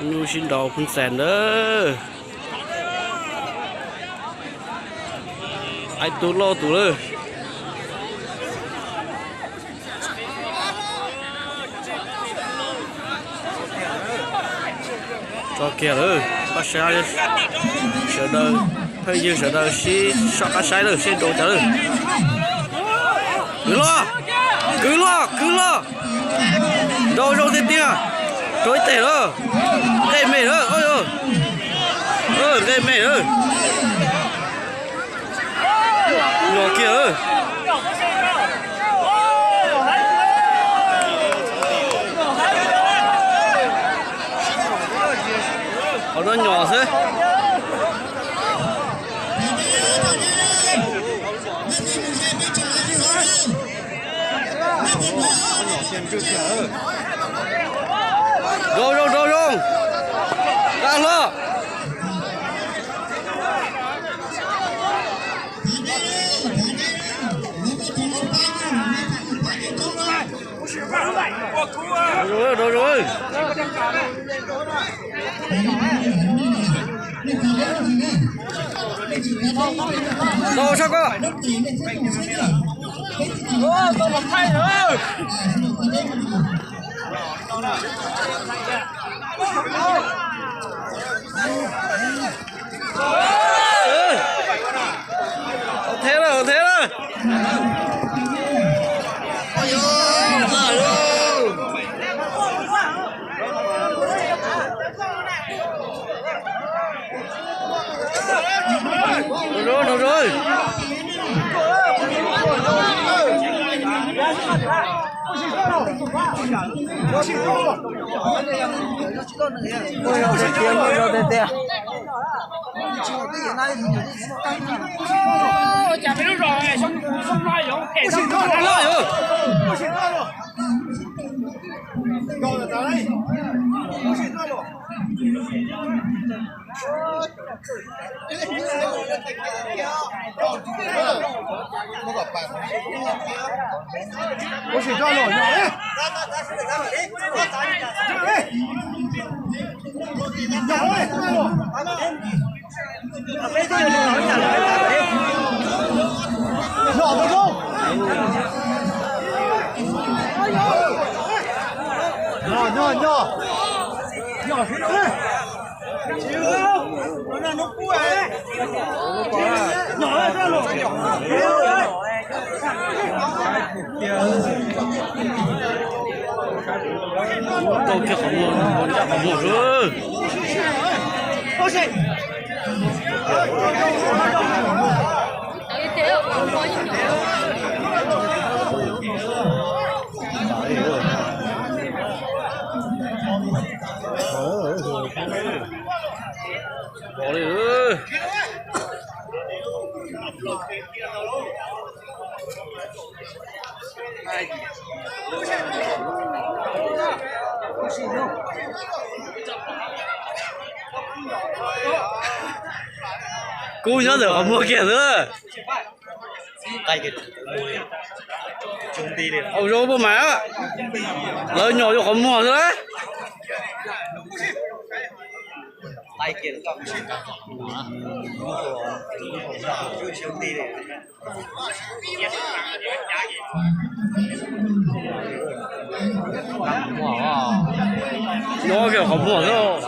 Nyuj sib nraus Phooj Xas ntawd. Ais tus lauj tus lawm. Tso kiag lawm, pab saib sawv daws, phooj ywg sawv daws sib soj qab saib lawm seb nrau cas lawm. Kwv loj, kwv loj, kwv loj. Nrau zoo tiag tiag. Rau ib teg lawm. Nqe me lawm, nqe me lawm. Los kiag. Qhov no nyom xwb. Zoo zoo zoo zoo. Qab hlo. Zoo zoo. Tau sab koj. Thiab lawm, thiab lawm. Tau kiag qhov muag, qhov muag xwb. Kub nyob ntawm qhov muag kiag xwb. Au zoo puas mas, lawv nyom yuav qhov muag xwb lawm. Nyob kiag qhov muag xwb.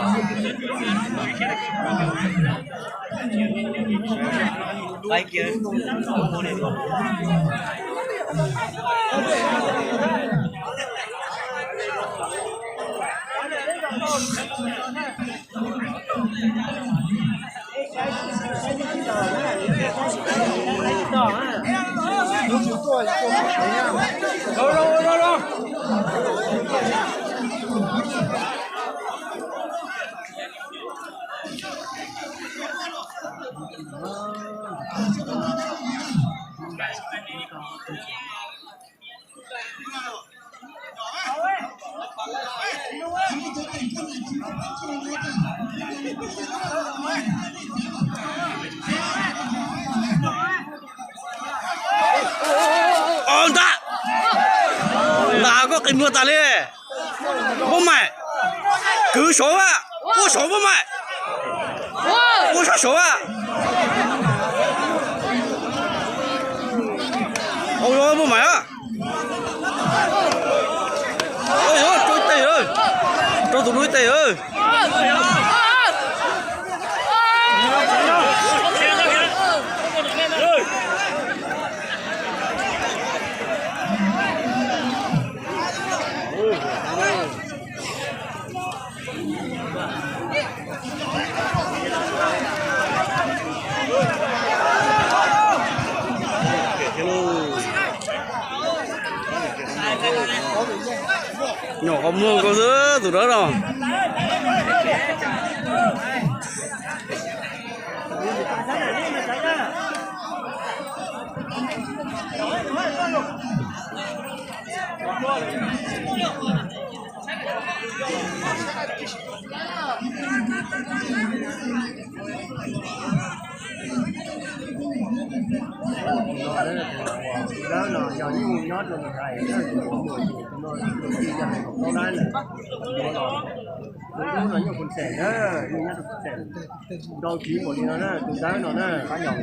Ntag, ntag koj qi muag tas li. Pub mas, kwv saud a. Ua saum muaj mas. Ua sab saum a. Au, muaj mas a. Rau ib teg, rau tus dub ib teg. Nyom qhov muag nkaus xwb tus dawb no. Tus dawb no yog nyuj nyob rau nram hais, tus no yog hais kom plaub lab na, tus dub no nyuj pus xeem na, nyuj nyob rau pus xeem, nrau tsiv npaum li no na, tus dawb no na, qab nyom.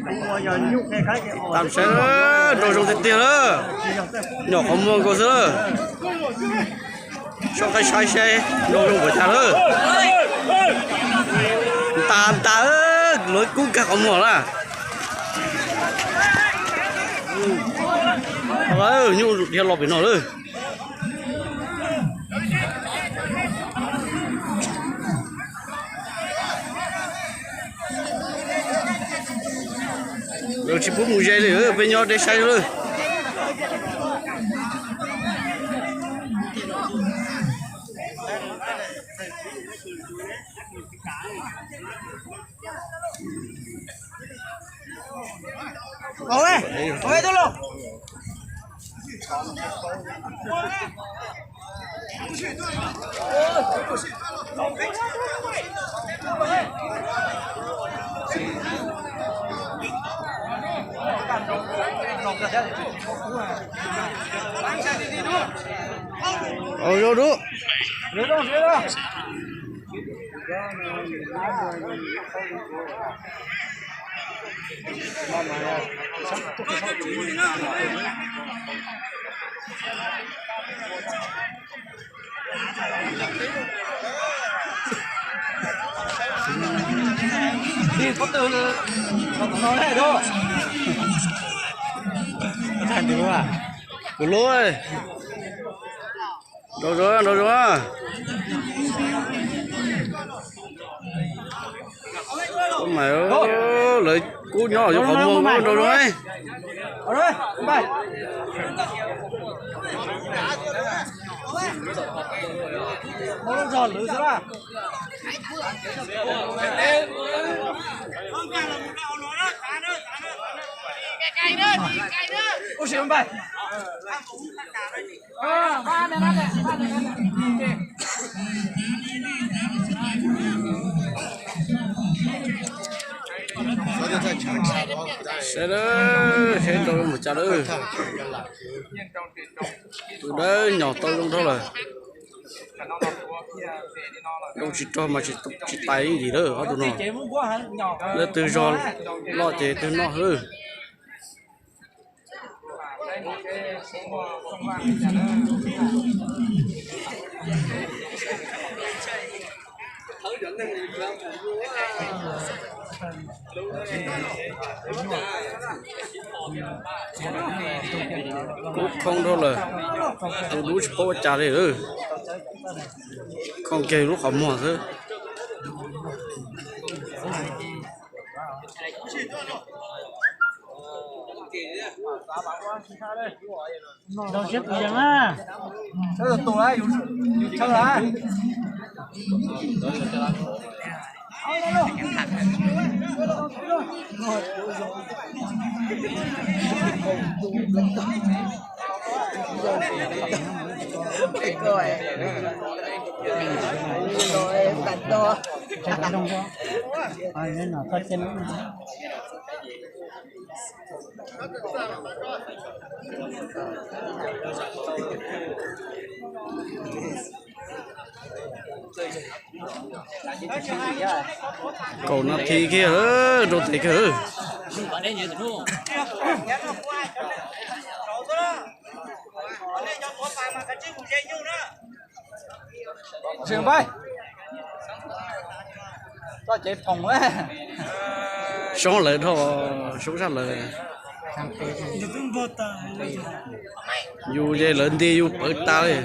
Tus ua yog nyuj qhia qaib ces tam saib nrau zoo tiag tiag lawm, nyom qhov muag nkaus xwb lawm. Soj qaib saib saib nrau zoo npaum cas lawm. Ntas ntas, lawv kub kag qhov muag na. Nyuj dhia los pem no lawm. Lawv tsis pub mus ze li, peb nyob deb saib lawm. Ua zoo dub. Kuv lub, nrau zoo, nrau zoo. Mas lawv kub nyob yuav qhov muag nrau zoo. Saib lawm, saib nrau zoo npaum cas lawm. Tus dawb nyom tau zoo dhau lawm. Nrau tsis rog mas tsis tais ib ntsis lawm ob tug no. Leej twg zog loj ces twg noj xwb. Kub khoob dhau lawm, tus dub tsis paub ua cas li. Khoob kiag lub qhov muag xwb. Kaum nas this kiag, rau tes kiag. Soob lawv dhau, soob zaj lawv. Yus ces lawv nti yus pawv tas li.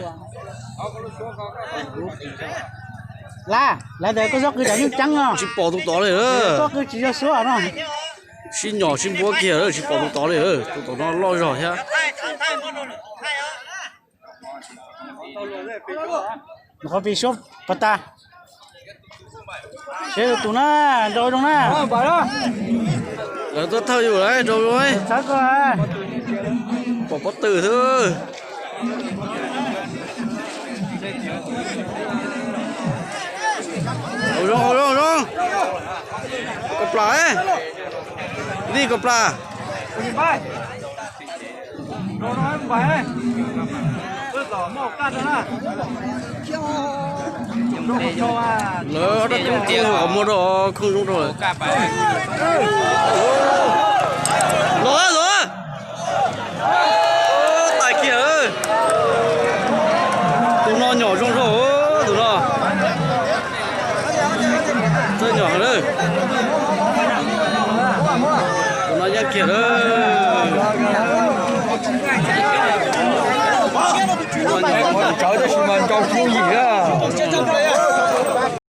Lawv tias koj txhob qw cov nyuj ceeb no. Tsis pom tus tod li. Koj qw tsis yog suab no. Sib nyom sib npuab kiag tsis pom tus tod li. Tus tod no loj zog thiab. Qhov pis suab pas tas. Seb tus na, nrau zoo na. Lawv tuaj thawj yus lawm, nrau zoo. Pom pob tw xwb. Zoo zoo zoo. Koj plam, nej koj plam. Lawv ob rab teeb tiag qhov muag rau khooj zoo rau. Los los. Tais kiag. Tus no nyom zoo rau, tus no. Txawj nyom lawm. Tus no yeej kiag lawm. Tsawv tab sis mas nrau kub yim a.